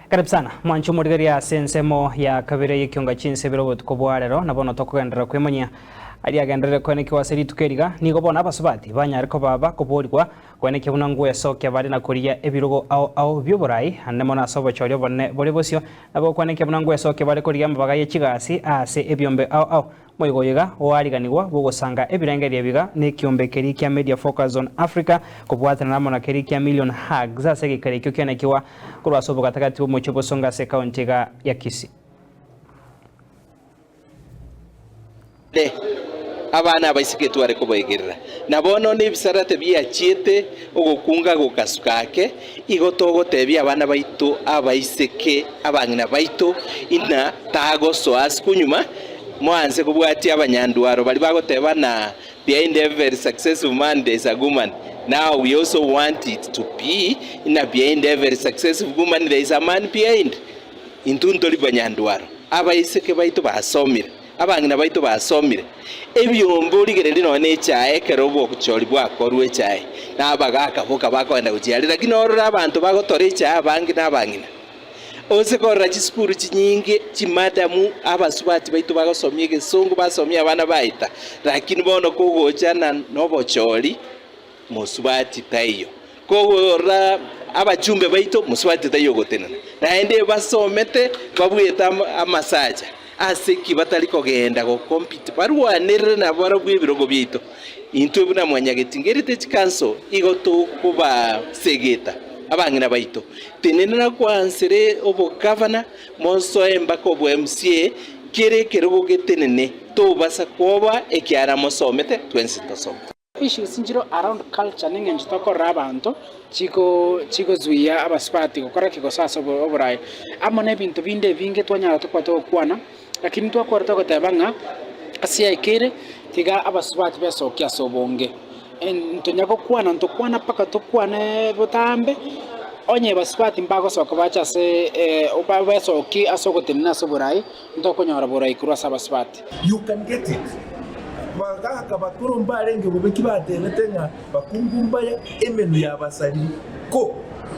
Karibu sana mwanche omorigereria ase ensemo ya kabere y'ekionga chinsebere obotuko bwa rero, na bono tokogenderera kwemanyia aria agenderere koenekiwa ase rituko eriga. Nigo bono abasubati banyare koba bakoborigwa koenekia buna ngwesokia bare na korigia ebirogo ao ao bi'oborai, ande mono ase obochori obonene bore bosio, nabo koenekia buna ngwesokia bare korigia amabaga ye chigasi ase ebiombe ao ao. Moigo oyo iga oariganigwa bw'ogosanga ebirengererio ebiga nekiombe keria kia Media Focus on Africa kobwatanana amo na keria kia Million Hugs ase egeikaro ekio kianekiwa korwa ase obogatagati bw'omochie o Bosongo ase ekaunti iga ya Kisii. Ere abana abaiseke tware kobaegerera, na bono nebisarate biachiete ogokunga gokasuka ake, igo togotebia abana baito abaiseke abang'ina baito in'a tagosoa ase kunyuma, Moanse kobwatia abanyandwaro baria bagoteba na behind every successful man there is a woman. Now we also want it to be na behind every successful woman there is a man behind. Intwe ntori banyandwaro, abaiseke baito basomire, abang'ina baito basomire. Ebiombe origererie nonya ne echae ekero obochori bwakorwa echae, na abagaka boka bakogenda gochia aria, lakini orore abanto bagotora echae abange na abang'ina. Ose korora chisukuru chinyinge, chimadamu, abasubati baito bagosomia egesongo, basomia abana baeta, lakini bono kogocha na nobochori, mosubati taiyo. Kogorora abachumbe baito, mosubati taiyo ogotenena. Naende basomete babuete amasacha, ase ki batari kogenda go compete barwanerere nabarabwo ebirogo biaito. Intwe buna Mwanyagetinga Heritage Council igo tokobasegeta abang'ina baito, tenenera koansere obogavana, mosoe mpaka obo MCA, kere ekerogo getenene, tobasa kwoba ekiara mosomete, twensi tosome. Issues nchire around culture neng'encho tokorora abanto chiko chigozuia abasubati gokora ki gose ase oboraai. Amo na ebinto binde ebinge twanyara tokoba togokwana, lakini twakora togoteba ng'a ase yaikeire tiga abasubati besokie ase obonge. Ntonya gokwana ntokwana mpaka tokwane botambe, onye basubati mbagosoka bache ase besokie ase ogotenena ase oboraai, ntokonyora borai korwa ase abasubati. You can get it. Bagaka bakoro mbarenge bobe ki batebete ng'a bakungu mbaya emenwa yabasariri. Ko,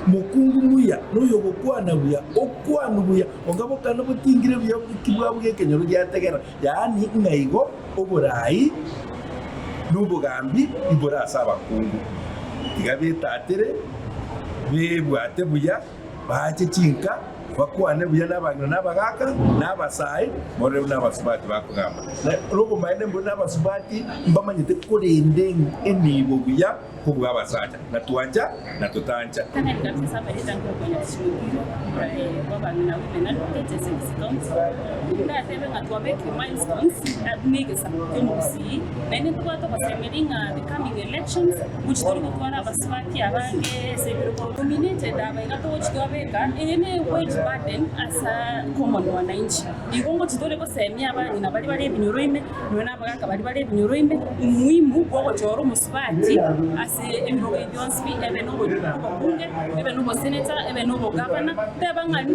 mokungu muya noyogokwana buya, okwanwe buya, onga bokana botingire buya ki bwabo gekenyoro giategera, yaani ng'a igo oborai nobogambi ibore ase abakungu. Tiga betatere, bebwate buya. Baache chinka, bakwane buya nabang'ina na abagaaka, na abasae, morore buna abasubati bakogamba. Na nobomaene mbwe nabasubati mbamanyete korenda enibo buya kobua abasacha, na twancha na totancha. Abaiga togochia twabeka, eye ne wage burden ase common wananchi. Igo ngochia tore gosemia abang'ina baria bare ebinyoro ime, nonya na abagaka baria bare ebinyoro ime, umuhimu bwa ogochora omosubati ase ebirogo ebi bionsi pi, ebe na obobunge, ebe na obosenator, ebe na obogavana, teba ng'a.